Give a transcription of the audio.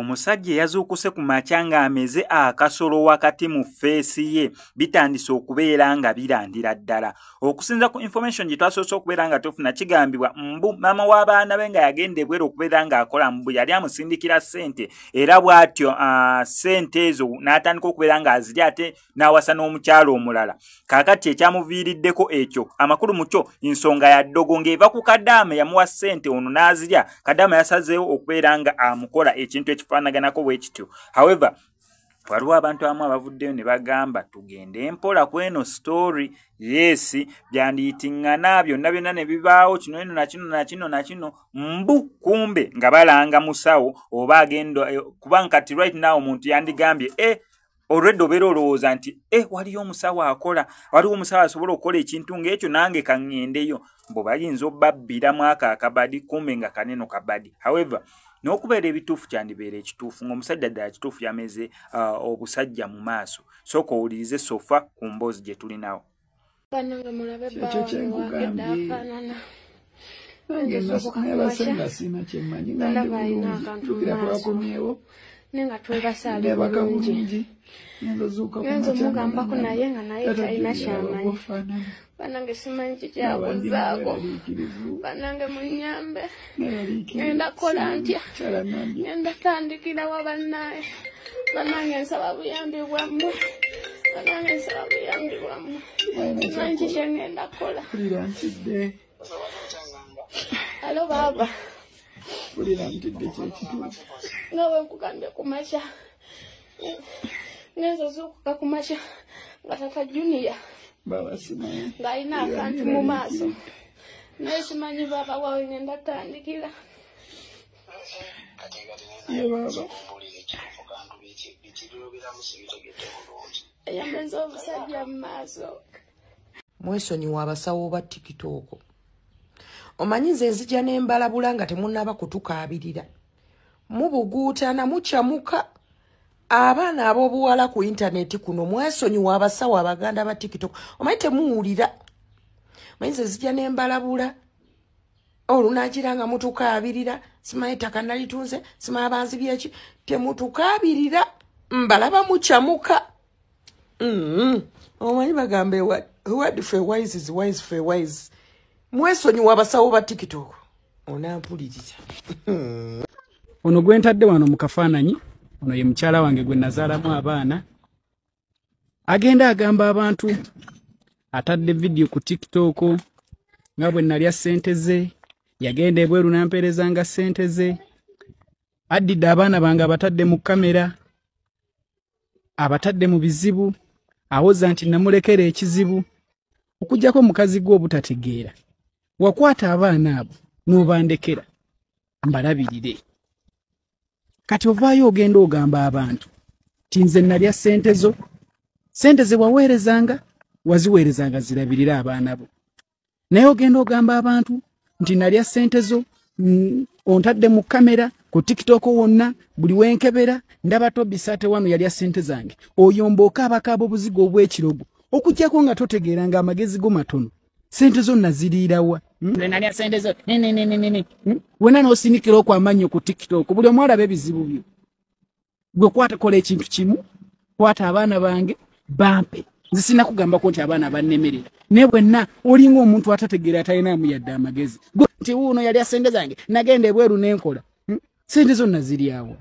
Omusajja eyazuukuse ku makya ng'ameze akasolo wakati mu feesi ye bitandise okubeera nga birandira ddala. Okusinza ku information gye twasoose okubeera nga tufuna, kigambibwa mbu maama w'abaana be nga yagenda ebweru okubeera ng'akola, mbu yali amusindikira ssente, era bw'atyo ssente ezo n'atandika okubeera ng'azirya ate n'awasa n'omukyalo omulala. Kaakati ekyamuviiriddeko ekyo, amakulu mu kyo nsonga ya ddogo ng'eva ku Kadaama yamuwa ssente ono n'azirya. Kadaama yasazeewo okubeera nga amukola ekintu ekifaanaganako bwe kityo. However, waliwo abantu abamu abavuddeyo ne bagamba tugende mpola ku eno story. Yes, byandiyitiŋŋana byonna byonna ne bibaawo kino eno nakino nakino nakino, mbu kumbe nga balanga musawo oba agenda kubanga kati right now omuntu yandigambye olwedde obeera olowooza nti waliyo omusawo akola, waliwo omusawo asobola okukola ekintu ng'ekyo, nange kaŋŋendeyo, mbu bayinza obbabbiramu ako akabadi, kumbe nga kaneno kabadi. However, n'okubeera ebituufu kyandibeera ekituufu ng'omusajja ddala kituufu yameze obusajja mu maaso. Sooka owulirize sofa ku mboozi gye tulinawo. Bannange, mulabe Kyekyo bba wange kyenkugambye. wagedde afaanana. Nange Nze nabase nga sina kyemmanyi nga ndi Ndaba alina bulungi akantu mu jjukira maaso. twakomyewo Naye nga twebase ali nebaka bulungi. Bulungi ngenza ozuuka ku Ngenza makya nga omugambako nagamba, naye nga naye "Taata talina Junior, kyamanyi." ofaanana. Bannange, simanyi Naba ndi kikyabuzaako. mweraliikirivu. Bannange, munyambe. Neraliikirivu. Ngenda kukola ntya? Kyala nambye. Ngenda tandikirawa? Bannaye, bannange, nsaba buyambi bwammwe. Bannange, nsaba buyambi bwammwe. Simanyi Simanyi nakyakola. ki kyengenda kukola. Mpulira ntidde. Alo baaba. Mpulira ntidde kyekituufu. Nga bwe nkugambye ku makya, ngenza ozuukuka ku makya nga tata Junior Baba simanyi. ng'alina akantu mu maaso, naye simanyi baaba wawe ngenda tandikira. Ye baaba. Eyameza obusajja mu maaso. Mwesonyiwa abasawo ba TikTok. Omanyi nze nzija nembalabula nga temunnaba kutukaabirira, mubuguutana, mukyamuka abaana ab'obuwala ku intaneti kuno. Mwesonyiwa abasawo abaganda ba TikTok. Omanyi temuwulira, omanyi nze nzija nembalabula olunagira nga mutukaabirira, simanyi ettaka nalitunze, simanyi abanzi byeki. Temutukaabirira, mbalaba mukyamuka. Omanyi bagamba word for wise is wise for wise. Mwesonyiwa abasawo ba TikTok, onampuliriza. Ono gwe ntadde wano mu kafaananyi, ono ye mukyala wange gwe nazaalamu abaana. Agenda agamba abantu, atadde vidiyo ku TikTok nga bwe nalya ssente ze, yagenda ebweru nampeerezanga ssente ze. Addidde abaana bange abatadde mu kamera, abatadde mu bizibu, awoza nti namulekera ekizibu. Okugyako mukazi gwe obutategeera, wakwata abaana abo n'obandekera mbalabirire. Kati ovaayo ogenda ogamba abantu ti nze nalya ssente zo. Ssente ze waweerezanga, waziweerezanga zirabirire abaana bo, naye ogenda ogamba abantu nti nalya ssente zo. Ontadde mu kamera ku TikTok wonna, buli wenkebera ndaba Tobi wano yalya ssente zange. Oyomba okaabakaaba obuzigo obw'ekirogo. Okugyako nga totegeera nga amagezi go matono, ssente zo naziriirawa? Hmm? Nalya ssente zo nenenenene. Wena n'osinikira okwo amannyo ku TikTok, buli omu alaba ebizibu byo. Gwe kwata, kola ekintu kimu, kwata abaana bange bampe. Nze sinakugambako nti abaana bannemerera, naye bwenna olinga omuntu atategeera, atalinamu yadde amagezi. Gwe nti wuuno yalya ssente zange, nagenda ebweru nenkola. Ssente zo naziryawo.